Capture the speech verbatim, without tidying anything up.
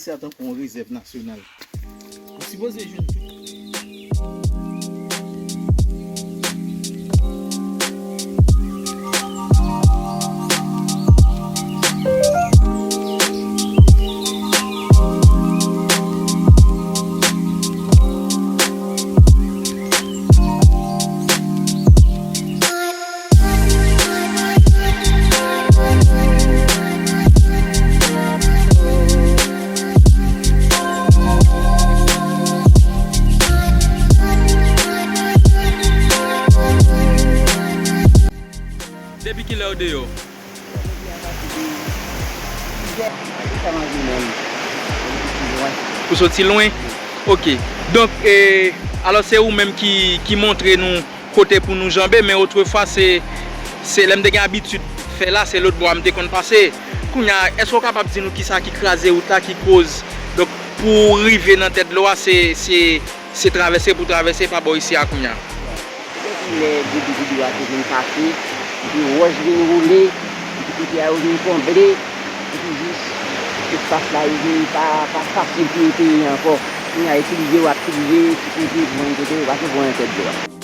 Sa tankou yon rezèv nasyonal. Ou sipoze jwenn tout. Depi kilè w deyò? Ou soti lwen? Ok. Donk, e, alò se ou menm ki, ki montre nou kote pou nou janbe, men otrefwa se, se lè m te gen abitid fè la, se lòt bò a m te konn pase. Kounye a, èske w kapab di nou kisa ki kraze wout la, ki koz, donk, pou w rive nan tèt dlo a, se, se, se travèse pou travèse pa bò isi a kounye a? Depi lè debi dlo a te vin pase, epi wòch vin woule, epi kote a yo vin konble, epi jis espas la yo vin pa, pa fasil pou yo peye ankò. Kounye a, yo pliye, yo ap pliye, ti kote pou yon kote, yo pa te pou yon tèt dlo a.